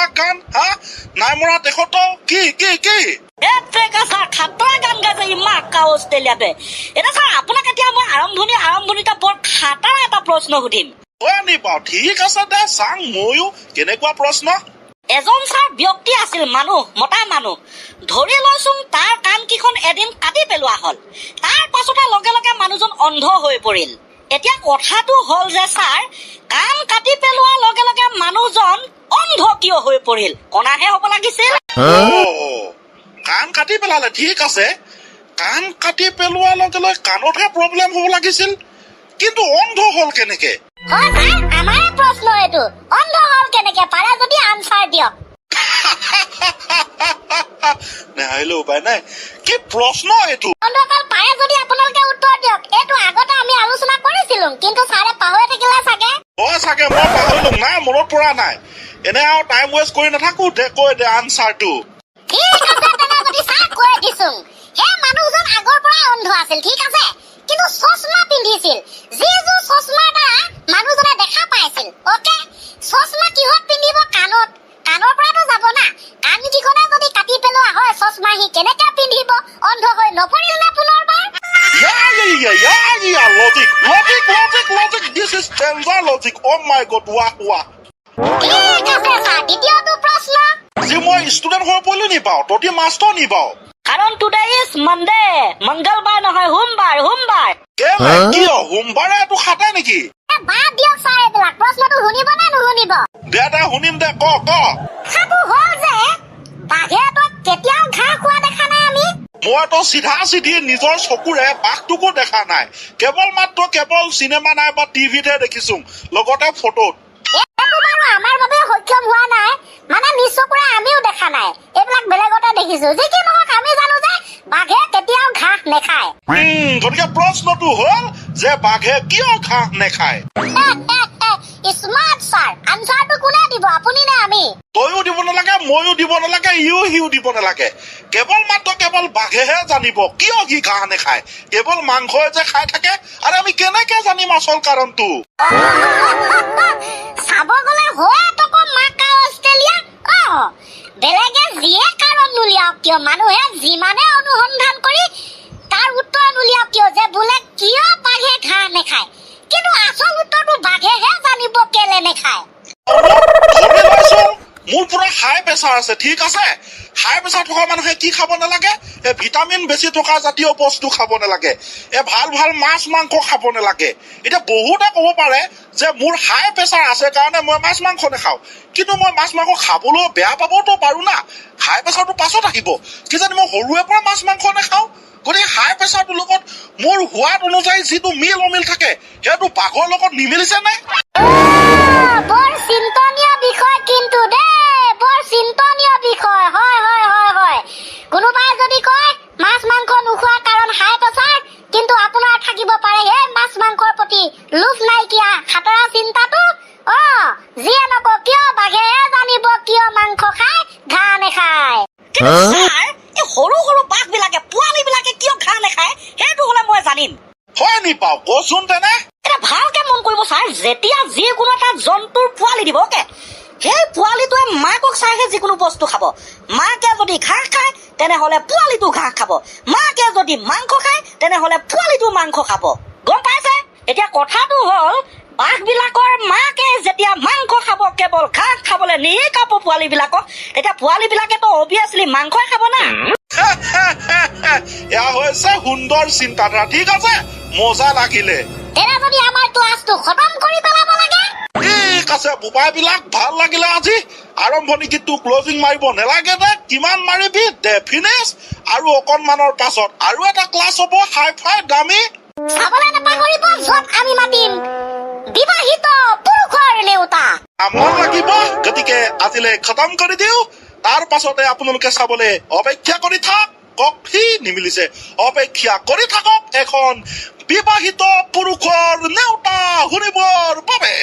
মৰা গান? হা, নাই মৰা তেখেতো? কি কি কি? এ ছাৰ, খাতৰা গান গাইছে ই মাকা অষ্ট্ৰেলিয়াতে। এতিয়া ছাৰ, আপোনাক এতিয়া মই আৰম্ভণিতে বৰ খাতাৰা এটা প্ৰশ্ন সুধিম। হয় নি বাৰু? ঠিক আছে দে, চাং ময়ো কেনেকুৱা প্ৰশ্ন। এজন ছাৰ ব্যক্তি আছিল, মানুহ, মতা মানুহ। ধৰি লৈছোং তাৰ কাণকেইখন এদিন কাটি পেলোৱা হ'ল। তাৰ পাছতে লগে লগে মানুহজন অন্ধ হৈ পৰিল। এতিয়া কথাটো হ'ল যে ছাৰ, কাণ কাটি পেলোৱাৰ লগে লগে মানুহজন অন্ধ কিয় হৈ পৰিল? কণাহে হ'ব লাগিছিল। অ, কাণ কাটি পেলালে, ঠিক আছে। কাণ কাটি পেলোৱাৰ লগে লগে কাণতহে প্ৰব্লেম হ'ব লাগিছিল, কিন্তু অন্ধ হ'ল কেনেকে? হয় ছাৰ, আমাৰে প্ৰশ্ন এইটো। অন্ধ হ'ল কেনেকে? পাৰে যদি আনচাৰ দিয়ক। নেহাৰিলে উপায় নাই। কি প্ৰশ্ন এইটো! বন্ধুসকল, পাৰে যদি আপোনালোকে উত্তৰ দিয়ক। এইটো আগতে আমি আলোচনা কৰিছিলো, কিন্তু ছাৰে পাহৰি থাকিলে চাগে। হয় চাগে, মই পাহৰিলো। নাই, মনত পৰা নাই। এনে আৰু টাইম ৱেষ্ট কৰি নাথাকো দে, কৈ দে আনচাৰটো। ঠিক আছে, তেনে যদি ছাৰ কৈ দিছো, সেই মানুহজন আগৰ পৰাই অন্ধ আছিল, ঠিক আছে, কিন্তু চশমা পিন্ধিছিল, যিযোৰ চশমাৰ দ্বাৰা মানুহজনে দেখা পাইছিল। অ'কে, চশমা কিহত পিন্ধিব? কাণত। কাণৰ পৰাতো যাব না। কাণ কেইখনে যদি কাটি পেলোৱা হয়, চশমা সি কেনেকে পিন্ধিব? অন্ধ হৈ নপৰিল না পুনৰবাৰ? Yeah, logic, logic, logic, logic. This is danger logic. Oh my God, ৱাহ ৱাহ। ঠিক আছে ছাৰ, দ্বিতীয়টো প্ৰশ্ন। আজি মই ষ্টুডেণ্ট হৈ পৰিলো নি বাৰু? তহঁতি মাষ্টৰ নি বাৰু? কাৰণ today is Monday, মংগলবাৰ নহয়, সোমবাৰ, সোমবাৰ। কেলে? কিয়? সোমবাৰে এইটো খাতে নেকি? এ, বাদ দিয়ক ছাৰ এইবিলাক। প্ৰশ্নটো শুনিব নে নুশুনিব? দে দে, শুনিম দে, ক ক। কথাটো হ'ল যে বাঘেতো কেতিয়াও ঘাঁহ খোৱা দেখা নাই আমি। মইতো চিধা চিধি নিজৰ চকুৰে বাঘটোকো দেখা নাই। কেৱল মাত্ৰ কেৱল চিনেমা নাই বা টিভিতহে দেখিছো, লগতে ফটোত। এইটো বাৰু আমাৰ বাবে সক্ষম হোৱা নাই, মানে নিজ চকুৰে আমিও দেখা নাই, এইবিলাক বেলেগতে দেখিছো। যি কি নহওক, আমি জানো যে বাঘে কেতিয়াও ঘাঁহ নেখায়। গতিকে প্ৰশ্নটো হ'ল যে বাঘে কিয় ঘাঁহ নেখায়? Smart sir. আনচাৰটো কোনে দিব, আপুনি নে আমি? তয়ো দিব নালাগে, ময়ো দিব নালাগে, ইও সিও দিব নালাগে। কেৱল মাত্ৰ কেৱল বাঘেহে জানিব কিয় সি ঘাঁহ নেখায়। কেৱল মাংসই যে খাই থাকে। আৰু আমি কেনেকে জানিম আচল কাৰণটো? চাব গ'লে হয় আকৌ মাকা অষ্ট্ৰেলিয়া। অ, বেলেগে যিয়ে কাৰণ নুলিয়াওক কিয়, মানুহে যিমানে অনুসন্ধান কৰি তাৰ উত্তৰ নুলিয়াওক কিয় যে বোলে কিয় বাঘে ঘাঁহ নেখায়, কিন্তু আচল উত্তৰটো বাঘেহে জানিব কেলে নেখায়। ধৰি লৈছো মোৰ পুৰা হাই প্ৰেচাৰ আছে, ঠিক আছে। হাই প্ৰেচাৰ থকা মানুহে কি খাব নালাগে? এই ভিটামিন বেছি থকা জাতীয় বস্তু খাব নালাগে, এই ভাল ভাল মাছ মাংস খাব নালাগে। এতিয়া বহুতে ক'ব পাৰে যে মোৰ হাই প্ৰেচাৰ আছে কাৰণে মই মাছ মাংস নাখাওঁ। কিন্তু মই মাছ মাংস খাবলৈও বেয়া পাবতো পাৰো না। হাই প্ৰেচাৰটো পাছত আহিব। কিজানি মই সৰুৰে পৰা মাছ মাংস নাখাওঁ। গতিকে হাই প্ৰেচাৰটোৰ লগত মোৰ সোৱাদ অনুযায়ী যিটো মিল অমিল থাকে, সেইটো বাঘৰ লগত নিমিলিছে নে? বৰ চিন্তনীয় বিষয় কিন্তু দেই, বৰ চিন্তনীয় বিষয়। হয়, কোনোবাই যদি কয় মাছ মাংস নোখোৱা কাৰণ হাই প্ৰেচাৰ, কিন্তু আপোনাৰ থাকিব পাৰে সেই মাছ মাংসৰ প্ৰতি লোভ নাইকিয়া খাতৰা চিন্তাটো। অ, যিয়ে নকওঁ কিয়, বাঘেহে জানিব কিয় মাংস খায়, ঘাঁহ নেখায়। কিন্তু ছাৰ, এই সৰু সৰু বাঘ বিলাকে, পোৱালি বিলাকে কিয় ঘাঁহ নেখায়, সেইটো হ'লে মই জানিম। হয় নি পাওঁ? কচোন তেনে। এতিয়া ভালকে মন কৰিব ছাৰ, যেতিয়া যিকোনো এটা জন্তুৰ পোৱালি দিব, অ'কে, সেই পোৱালিটোৱে মাকক চাইহে যিকোনো বস্তু খাব। মাকে যদি ঘাঁহ খায়, তেনেহলে পোৱালিটো ঘাঁহ খাব। মাকে যদি মাংস খায়, তেনেহলে পোৱালিটো মাংস খাব। গম পাইছে? এতিয়া কথাটো হ'ল, বাঘবিলাকৰ মাকে যেতিয়া মাংস খাব, কেৱল ঘাঁহ খাবলৈ নিশিকাব পোৱালিবিলাকক, তেতিয়া পোৱালিবিলাকেতো অভিয়াছলি মাংসই খাব না। এয়া হৈছে সুন্দৰ চিন্তাধাৰা। ঠিক আছে, মজা লাগিলে। তেনে যদি আমাৰ ক্লাছটো খতম কৰি পেলাব লাগে। ঠিক আছে বোপাইবিলাক, ভাল লাগিলে আজি। আৰম্ভণি গীতটো ক্লজিং মাৰিব নালাগে দে, কিমান মাৰিবি দে, ফিনিছ। আৰু অকণমানৰ পাছত আৰু এটা ক্লাছ হ'ব হাই ফাই দামী। চাবলৈ নাপাহৰিব, য'ত আমি মাতিম বিবাহিত পুৰুষৰ নেওতা। আমন লাগিব। গতিকে আজিলৈ খতম কৰি দিওঁ। তাৰ পাছতে আপোনালোকে চাবলৈ অপেক্ষা কৰি থাক। কফি নিমিলিছে। অপেক্ষা কৰি থাকক এখন বিবাহিত পুৰুষৰ নেওতা শুনিবৰ বাবে।